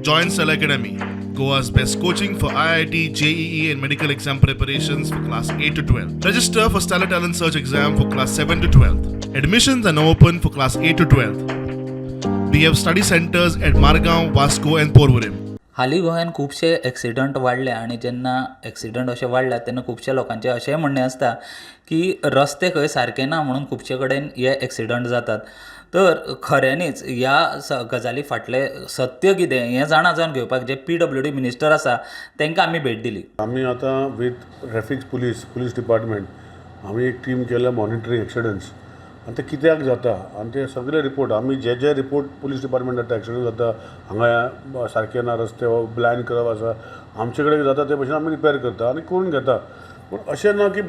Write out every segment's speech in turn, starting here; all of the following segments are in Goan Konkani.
Join Stellar Academy, Goa's best coaching for IIT, JEE, and medical exam preparations for class 8 to 12. Register for Stellar Talent Search exam for class 7 to 12. Admissions are now open for class 8 to 12. We have study centers at Margaon, Vasco, and Porvorim. हालीं गोंयांत खुबशे एक्सिडंट वाडले आनी जेन्ना एक्सिडंट अशे वाडल्यात तेन्ना खुबश्या लोकांचें अशेंय म्हणणें आसता की रस्ते खंय सारके ना म्हणून खुबशे कडेन हे एक्सिडंट जातात. तर खऱ्यांनीच ह्या गजाली फाटलें सत्य कितें हें जाणा जावन घेवपाक जे पीडब्ल्यूडी मिनिस्टर आसा तांकां आमी भेट दिली. आमी आतां with traffic police, police department, आमी एक टीम केल्या मॉनिटरींग एक्सिडंट्स आनी ते कित्याक जाता आनी ते सगळे रिपोर्ट आमी जे जे रिपोर्ट पुलीस डिपार्टमेंट जाता, एक्सिडंट जाता, हांगा सारके ना रस्ते वा ब्लायंड कर्व आसा, आमचे कडेन जाता ते भशेन आमी रिपेर करता आनी करून घेता. पूण अशें ना की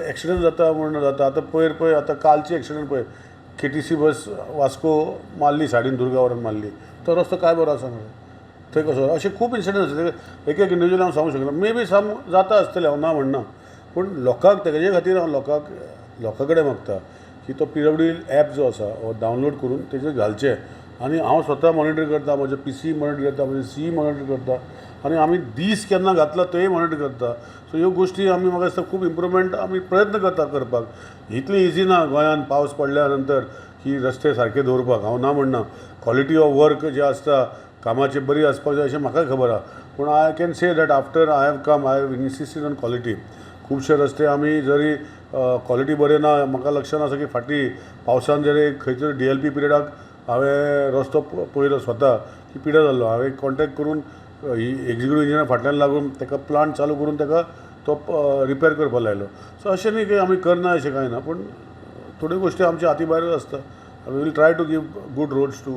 एक्सिडंट जाता म्हणून जाता. आतां पयर पळय, आतां कालची एक्सिडंट पळय, केटीसी बस वास्को मारली सायडीन, दुर्गावरून मारली. तो रस्तो काय बरो आसा मरे? थंय कसो अशे खूब इन्सिडंट आसा. एक एक इंडिविज्युअल हांव सांगूंक शकना. मे बी सम जाता आसतलें, हांव ना म्हणना. पूण लोकांक तेजे खातीर हांव लोकां कडेन मागता की तो पीडब्ल्यूडी एप जो आसा हो डावनलोड करून तेजेर घालचे आनी हांव स्वता मॉनिटर करता, म्हजे पीसी मॉनिटर करता, म्हजे सीई मॉनिटर करता आनी आमी दीस केन्ना घातला तेय मॉनिटर करता. सो ह्यो गोश्टी आमी, म्हाका दिसता, खूब इम्प्रुवमेंट आमी प्रयत्न करता करपाक. इतली इजी ना गोंयांत पावस पडल्या नंतर की रस्ते सारके दवरपाक. हांव ना म्हणना, क्वॉलिटी ऑफ वर्क जें आसता कामाची बरी आसपाक जाय अशें म्हाकाय खबर आहा. पूण I can say that after I have come, I have insisted on quality. खुबशे रस्ते आमी जरी क्वॉलिटी बरी ना, म्हाका लक्षान आसा की फाटीं पावसान जरी खंय तरी डीएलपी पिरियडाक हांवें रस्तो पळयलो स्वता की पिड्यार जाल्लो. हांवें कॉन्टेक्ट करून एक्झिक्युटीव इंजिनियर फाटल्यान लागून ताका प्लांट चालू करून ताका तो रिपेर करपाक लायलो. सो अशें न्ही की आमी करना अशें कांय ना, पूण थोड्यो गोश्टी आमच्या हाती भायरूच आसता. We will try to give good roads to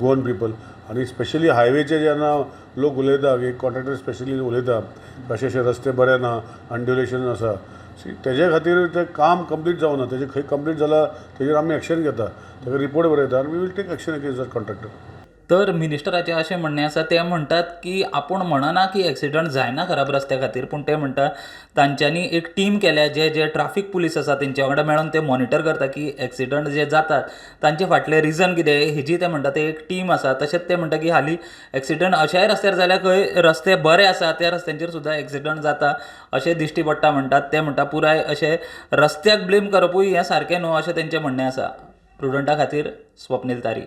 Goan people. आनी स्पेशली हायवेचे जेन्ना लोक उलयता की कॉन्ट्रॅक्टर स्पेशली उलयता, अशे अशे रस्ते बरे ना, अंड्युलेशन आसा, तेजे खातीर तें काम कंप्लीट जावना. तेजें खंय कंप्लीट जालां तेजेर आमी एक्शन घेता, ताका रिपोर्ट बरयता आनी we will take action against that contractor. तर मिनिस्टराचें अशें म्हणणें आसा, ते म्हणटात की आपूण म्हणना की एक्सिडंट जायना खराब रस्त्या खातीर, पूण ते म्हणटा तांच्यांनी एक टीम केल्या, जे जे ट्राफीक पुलीस आसा तेंच्या वांगडा मेळोन ते मॉनिटर करता की एक्सिडंट जे जातात तांचे फाटलें रिजन कितें हेजी. ते म्हणटा ते एक टीम आसा. तशेंच ते म्हणटा की हालीं एक्सिडंट अशाय रस्त्यार जाल्यार खंय रस्ते बरे आसा त्या रस्त्यांचेर सुद्दां एक्सिडंट जाता अशें दिश्टी पडटा म्हणटात. ते म्हणटा पुराय अशें रस्त्याक ब्लेम करपूय हें सारकें न्हू अशें तेंचें म्हणणें आसा. प्रुडंटा खातीर स्वप्नील तारी.